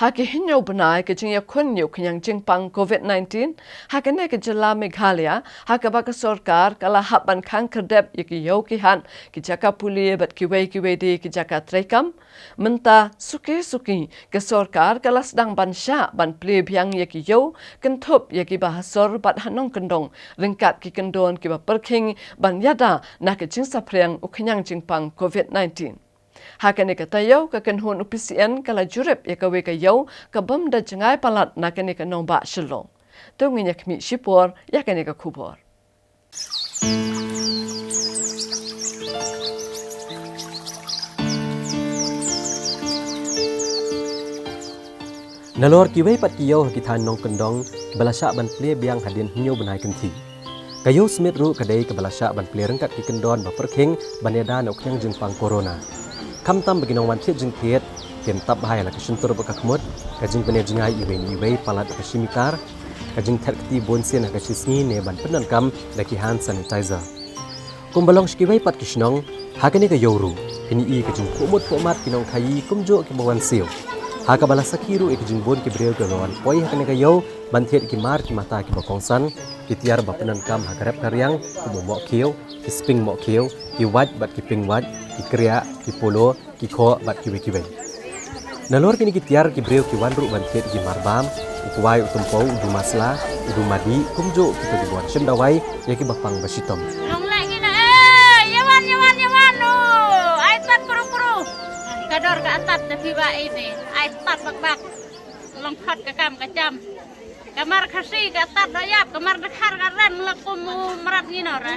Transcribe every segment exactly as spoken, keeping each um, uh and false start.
Ha ki hynñiew bnai ka jingïakhun ïa u khñiang jingpang covid nineteen ha kane ka jylla Meghalaya, ha kaba ka sorkar ka la hap ban khang khyrdep ïa ki ïew ki hat, ki jaka pule bad kiwei kiwei de ki jaka treikam. Mynta suki suki ka sorkar ka la sdang ban shah ban plie biang ïa ki ïew, kynthup ïa kiba ha sor bad ha nongkyndong, ryngkat ki kyndon kiba pyrkhing ban ïada na ka jingsaphriang u khñiang jingpang covid nineteen. Ha kane ka taïew, ka kynhun u P C N ka la jurip ïa kawei ka ïew ka bym da jngai palat na kane ka nongbah Shillong. To ngin ïa khmih shipor ïa kane ka khubor. Nalor kiwei pat ki ïew ha ki thaiñ nongkyndong ba la shah ban plie biang hadien hynñiew bnai kynthih. Ka ïew Smit ruh ka dei kaba la shah ban plie ryngkat ki kyndon ba pyrkhing ban ïada na u khñiang jingpang corona. Khamtam ba ki nongwan thied jingthied kin tap bha ïa la ka shyntur bad ka khmut, ka jingpynïaid jngai iwei na iwei palat ha ka shi mitar, ka jingthet kti bun sien ha ka shi sngi ne ban pyndonkam da ki hand sanitizer. Kumba long sha kiwei pat ki shnong, ha kane ka ïew ruh kin ïohi ka jingphuhmut phuhmat ki nongkhaïi kumjuh kiba wan siew. Ha kaba la sakhi ruh ïa ka jingbun ki briew kiba la wan poi ha kane ka ïew ban thied ki mar ki mata kiba kongsan, ki tiar ba pyndonkam ha ka rep ka riang kum u mohkhiew, ki sping mohkhiew, ki wait bad ki ping wait, ki kriah, ki polo, ki khoh bad kiwei kiwei. Nalor kine ki tiar ki briew ki wan ruh ban thied ki mar bam, u kwai, u tympew, u duma sla, u duma dih, kumjuh kita kiba wan shim dawai ïa kiba pang ba shitom. Long leh kine, eh, ïa wan, ïa wan, ïa wan, oh, ai tat pru pru. Ka dor ka atat te phi ba ine, ai tat bak bak. Long phat ka kam ka jam. Ka mar Khasi ka tat da ïap, ka mar Dkhar ka rem la kum u mrad ngi nora.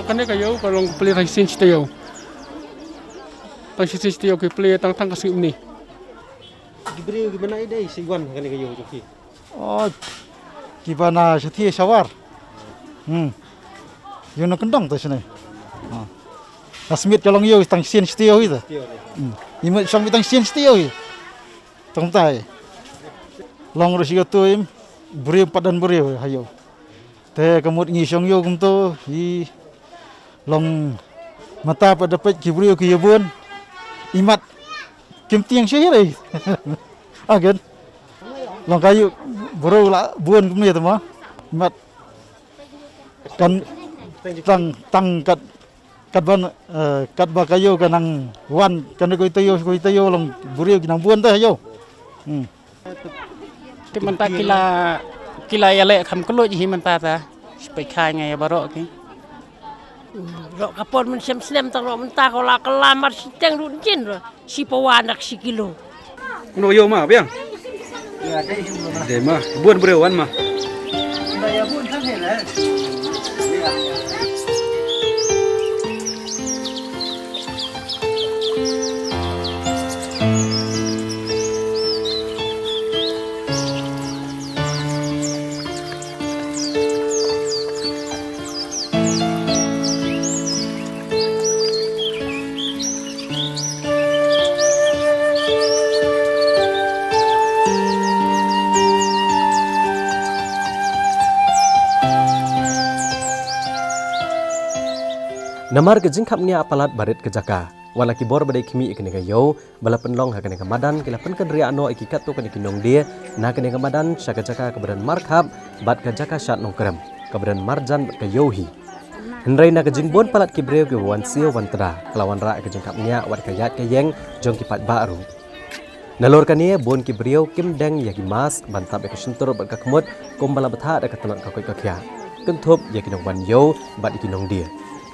Kane ka ïew ka long plie tang shisien shi taïew. Tang shisien shi taïew ki plie tang tang ka sngi. Ki briew kiba na ïadei shi wan ha kane ka ïew jong ki. Oh, kiba na shathie shawar. Hmm. Ïew nongkyndong te shane. Ah. Ka Smit ka long ïew tang shisien shi taïew hi te. Hmm. I mut shong tang shisien shi taïew hi. Tang tai. Long ruh shi kato im briew pat don briew ha ïew. Te ka mut ngi shong ïew kumto, i long mynta pat da peit ki briew ki ïa bun. I mat kim tieng sha hi re. Again. Long ka ïew briew la bun kumne te ma. I mat kan tang tang kat Katba, eh, katba ka ïew ka nang wan, kane ko ita ïew, ko ita ïew long briew ki nang bun te ïew. Hmm. Te mynta ki la, ki la ïaleh kham kylluid hi mynta ta. Shu peit kha nga ïa baroh ki. Roh ka por mynshem snem tang roh mynta ko la ka la mar shiteng ruh jin roh. Shi pawa nak shi kilo. Uno ïew ma biang. Dei ma, bun briew wan ma. Namar ka jingkhapngiah palat barit ka jaka, Wat la ki bor ba dei khmih ïa kane ka ïew ba la pynlong ha kane ka madan ki la pynkynriah noh ïa ki katto katne ki nongdie na kane ka madan sha ka jaka kaba don markhap bad ka jaka shad nongkrem kaba don marjan bad ka ïew hi. Hynrei na ka jingbun palat ki briew kiba wan siew wan tda ka la wanrah ïa ka jingkhapngiah wat ka ïaid ka ïeng jong ki paidbah ruh. Nalor kane bun ki briew kim deng ïa ki mask ban tap ïa ka shyntur bad ka khmut kumba la bthah da ka tnat ka koit ka khiah, kynthup ïa ki nongwan ïew bad ïa ki nongdie.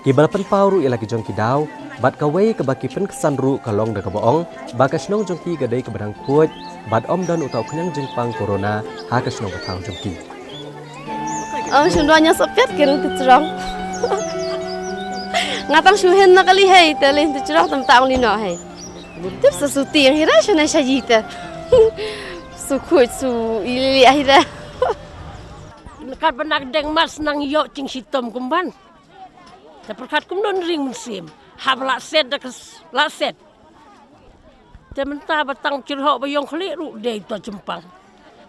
Kiba la pynpaw ruh ïa la ki jong ki daw bad kawei kaba ki pynksan ruh ka long da kaba ong ba ka shnong jong ki ka dei kaba dang khuid bad ym don uta u khñiang jingpang corona ha ka shnong ka thaw jong ki. Ong shu don ïa sa pet ki rung tu jrong. Nga tang shu hin na kali hei te lin tu jrong tam tang li no hei. Tip sa su tieng hi ra shu na sha yi te. Su khuid su ili hi ra. Kat ba nak deng mask nang ïoh jingshitom kumban. Te pyrkhat kum don ring mynsiem. Hap la set da ka s-, la set. Te mynta ba tang chirhoh ba ïong khlieh ruh dei to jingpang.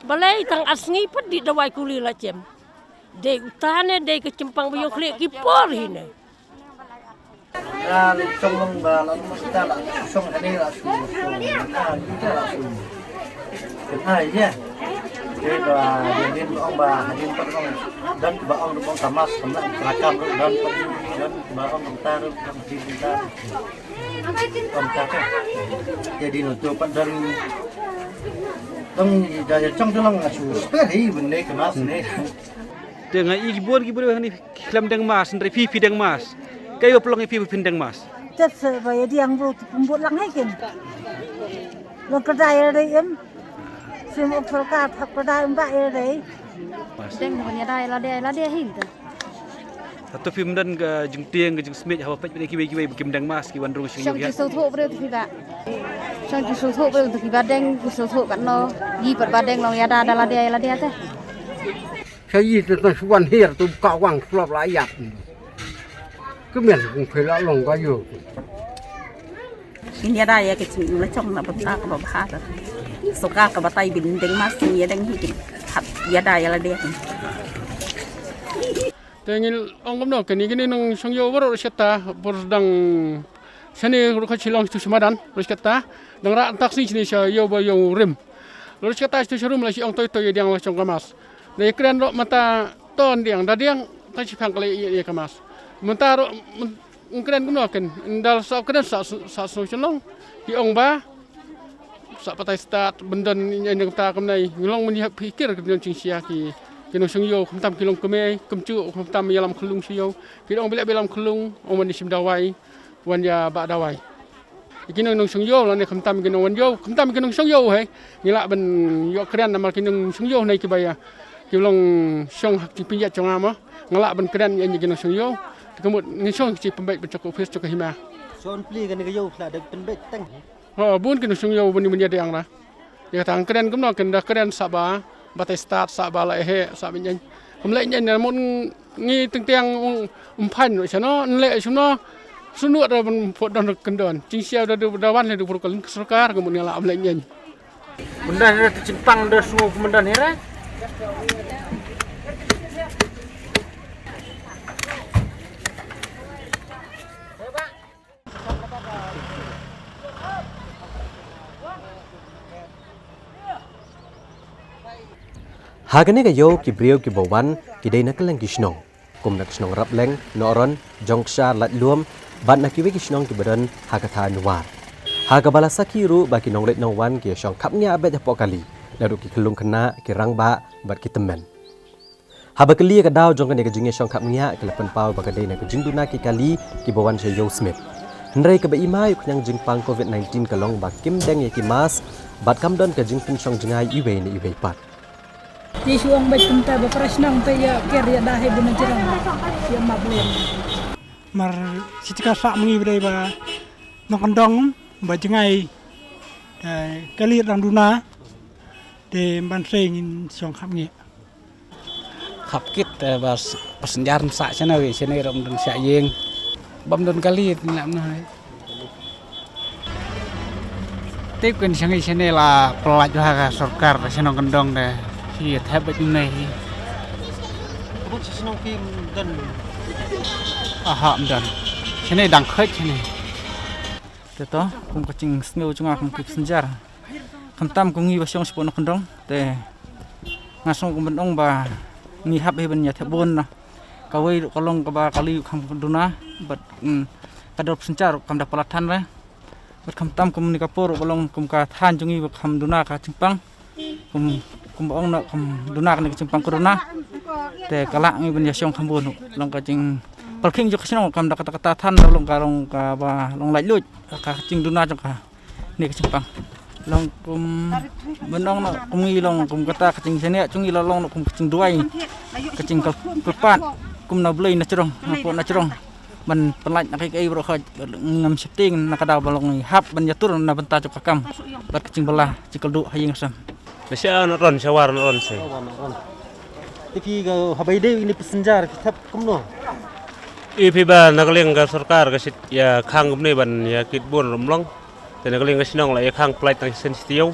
Balei tang ar sngi pat dih dawai kuli la jem. Dei uta ne dei ka jingpang ba ïong khlieh ki por hi ne. Ra le chong long ba la long masta la song kane la su su. Na ni ta la su. Kena ye. Dei ba dei din ba ong ba hadin pat ong. Don ba ong ba ong tamas kena rakam don pat don ba ong ta ru kam ti ta. Kam ta ka. Jadi no tu pat don. Dong da chong tu long su sper hi bun ne kena sene. Te nga i ki bun ki bun hani khlem deng mask, hynrei phi phi deng mask. Kai ba pynlong ïa phi ba phin deng mask. Tet se ba ïa diang bro tu pynbut lang hai kin. Long ka dai ïa dai em. Sim ok sorkar thap ka dai em ba ïa dai. Deng ban ïa dai la dai la dai hin te. Hato phim don ka jingtieng ka jingsmit haba peit bad kiwei kiwei ba kim deng mask ki wan rung sing. Shong ïa ki sotho bre tu phi ba. Shong ki sotho bre tu phi ba deng ki sotho kat no. Yi pat ba deng long ïa da da la dai la dai te. Sa yi te tang shu wan hiar tu ka wang slap la ïap. Kemian kung phela long ka ïew. Ngin ïada ïa ka jingim la chong na bynta kaba bha. Soka ka batai bin deng mask ngin ïa deng hi kin. Hap ïada ïa lade. Te ngin ong kumno kane kine nongshong ïew baroh ruh shata bor dang shane ruh ka shilong sha madan ruh shata dang rah tak sni shane sha ïew ba ïew rim. Ruh shata sha rum la shi ong toi toi ïa diang la shong ka mask. Da ïa kren ruh mynta to ndiang da diang ta shi phang ka lei ïa ka mask. Mynta ruh Ngin kren kumno ken, nda sa kren sa, sa, sa shnong shnong. Ki ong ba sa patai stad bynda ïa nda kumne ngi long mynta phi kir ki nong jingshia ki, ki nongshong ïew khamtam ki long kmie kumjuh khamtam ïalam khyllung sha ïew. Ki ong ba leh ba ïalam khyllung ong wan ïa shim dawai wan ïa bah dawai. Ki nong nongshong ïew lane khamtam ki nongwan ïew khamtam ki nongshong ïew hei. Ngi lah ban ïoh kren namar ki nongshong ïew hynrei kiba ïa ki long shong ha ki pynïaid jong nga mo. Nga lah ban kren ïa ki nongshong ïew. Te ka mut ngi shong ki pynbeit ban jong ka office jong ka hima. Shong pli kane ka ïew pla da pynbeit tang. Ho bun ki nongshong ïew bun ïa ban ïa dang ra. Ïa kata ngi kren kumno kren da kren sa ba batai stad sa ba la he sa ba nyen. Kum leh nyen na mut ngi teng teng um phan shano nleh shano. Sunu da ban put don kyndon jingshia da da wan le da pur ka link sorkar ka mut ngi lah am leh nyen. Bynda hira te chingpang da sngew bynda hira. Ha kane ka ïew ki briew kiba wan ki dei na kylleng ki shnong. Kum na ka shnong Rapleng, Nohron, Jongkshar, Laitlum bad na kiwei ki shnong kiba don ha ka thaiñ War. Ha kaba la sakhi ruh ba ki nongleit nongwan ki ïa shong khapngiah beit hapoh kali naduh ki khyllung khynnah, ki rangbah bad ki tymmen. Haba kylli ïa ka daw jong kane ka jingïashong khapngiah ki la pynpaw ba ka dei na ka jingduna ki kali kiba wan sha ïew Smit. Hynrei kaba i mai u khñiang jingpang covid nineteen ka long ba kim deng ïa ki mask bad kam don ka jingpynshong jngai iwei na iwei pat. Te shu ong bad kumta ba para shnong te ïa ker ïa da hei bun jrong ïa map lem. Mar siti ka sah myngi ba dei ba nongkyndong ba jngai. Te kali dang duna te ban sei ngin shong khapngiah. Khap kit te ba passenger sa shane wei shane ram dang sha ïeng. Bam don kali te lam na. Tip kan shangi shane la pynlait bha ka sorkar ka shnong kyndong de. Hi thep bad nai hi. Bun shnong ki don. Aha, don. Shane dang khoi shane. Te to, kum ka jingsngew jong nga kum ki passenger, khamtam kum ngi ba shong shapoh na kyndong, te nga sngew kum ban ong ba ngi hap hi ban ïa thep bun na. Kawei ruh ka long kaba kali kham duna, bad, mm, ka dor passenger ruh kam da palat than re. Bad khamtam kum ni ka por ruh ba long kum ka thaiñ jong ngi ba kham duna ka jingpang. Kum, kum ba ong na kham duna kane ka jingpang corona. Te ka lah ngi ban ïa shong kham bun ruh. Long ka jingpyrkhing jong ka shnong kam da kata kata than, long ka, long kaba long laitluid ka jingduna jong kane ka jingpang. Long kum ban ong na kum ngi long kum kata ka jingshaniah jong ngi la long na kum ka jingduwai, ka jingkyrpad kum na Blei na jrong, na pok na jrong, ban pynlait na kaei kaei baroh, ngam sheptieng na ka daw ba long ngi hap ban ïatur na bynta jong ka kam bad ka jingbylla jingkyrduh ha ïing ha sem. Te sha na ron, sha war na ron se. Te phi ka haba ïadei ïa kine passenger phi thep kumno? I phi ba na ka liang ka sorkar ka shait ïa khang kumne ban ïa kit bun rum long. Te na ka liang ka shnong la ïa khang flight tang sien sitiaw.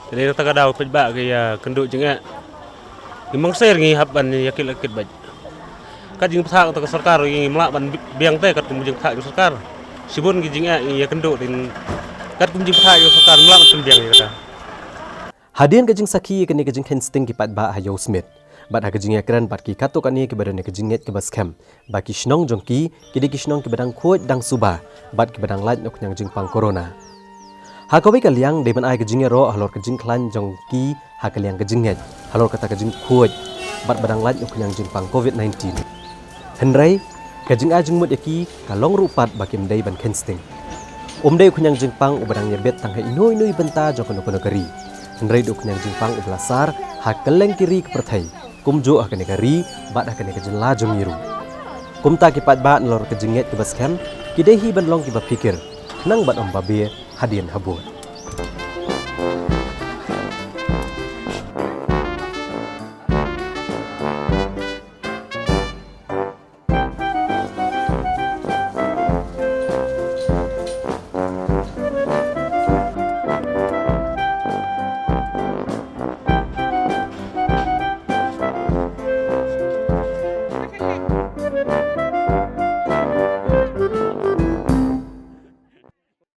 Te na ka daw peit ba ka ïa kynduh jingeh. Ngi mangser ngi hap ban ïa kit la kit bad kat jingpyntha ka sorkar ngi mlah ban biang te kat kum jingpyntha ka sorkar. Shibun ki jingeh ngi ïa kynduh tin kat kum jingpyntha ka sorkar mlah ban biang ïa kata. Hadien ka jingsakhi ïa kane ka jingkheiñ sting ki paidbah ha Ïew Smit bad ha ka jingïakren bad ki katto katne kiba don ïa ka jingngeit kaba skhem ba ki shnong jong ki ki dei ki shnong kiba dang khuid dang suba bad kiba dang lait na u khñiang jingpang corona. Ha kawei ka liang dei ban ai ka jingïaroh halor ka jingkhlaiñ jong ki ha ka liang ka jingngeit halor kata ka jingkhuid bad ba dang lait na u khñiang jingpang covid nineteen. Hynrei ka jingai jingmut ïa ki ka long ruh pat ba kim dei ban kheiñ sting. Um dei u khñiang jingpang uba dang ïabit tang ha ino ino i bynta jong kano kano ka ri. Hynrei dei u khñiang jingpang uba la sar ha kylleng ki ri ka pyrthei, kumjuh ha kane ka ri bad ha kane ka jylla jong ngi ruh. Kumta ki paidbah nalor ka jingngeit kiba skhem ki dei hi ban long kiba phikir khnang ban ym babe hadien habud.